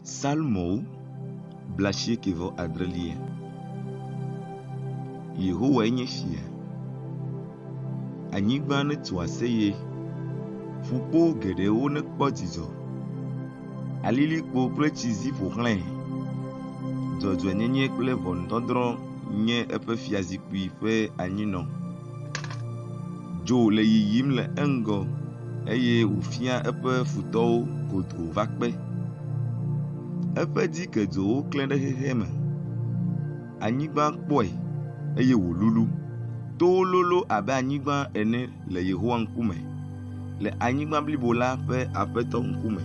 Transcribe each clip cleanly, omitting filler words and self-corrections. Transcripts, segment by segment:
Psalmowo 89. Yehowae nye fia. Anyigba netso aseye, ƒukpo geɖewo nekpɔ dzidzɔ. Alilikpo kple tsizi ƒo xlãe. Dzɔdzɔenyenye kple ʋɔnudɔdrɔ̃ nye eƒe fiazikpui ƒe anyinɔ. Dzo le yiyim le eŋgɔ eye wòfia eƒe futɔwo godoo va kpe. Eƒe dzikedzowo klẽ ɖe xexea me. Anyigba kpɔe eye wòlulu. Towo lolo abe anyigba ene le Yehowa ŋkume, le anyigba blibo la ƒe Aƒetɔ ŋkume.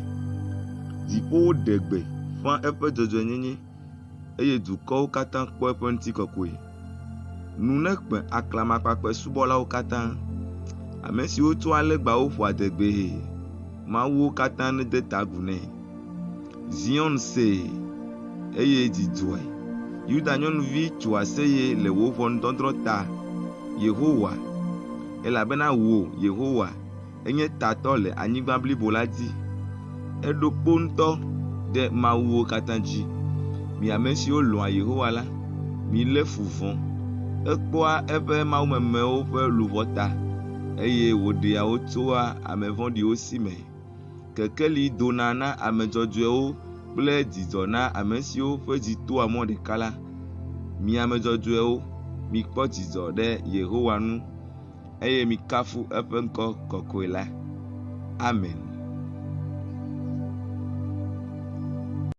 Dziƒowo ɖe gbe ƒã eƒe dzɔdzɔenyenye eye dukɔwo katã kpɔ eƒe ŋutikɔkɔe. Nu nekpe aklamakpakpɛ subɔlawo katã, ame siwo tsɔa legbawo ƒoa adegbee. Mawuwo katã nede ta agu nɛ. Zion see, eye dzi dzɔe. Yuda nyɔnuvi tso aseye le wò ʋɔnudɔdrɔ̃ ta, Yehowa, elabena wò, Yehowa, enye tatɔ le anyigba blibo la dzi. Èɖo kpo ŋutɔ ɖe mawuwo katã dzi. Mi ame siwo lɔ̃a Yehowa la, milé fu vɔ̃. Ekpɔa eƒe mawumemewo ƒe luʋɔ ta, eye wòɖea wo tsoa ame vɔ̃ɖiwo si me. Kekeli dona na ame dzɔdzɔewo kple dzidzɔ na ame siwo ƒe dzi toa mɔ ɖeka la. Mi ame dzɔdzɔewo, mikpɔ dzidzɔ ɖe Yehowa ŋu eye mikafu eƒe ŋkɔ kɔkɔe la. Amen.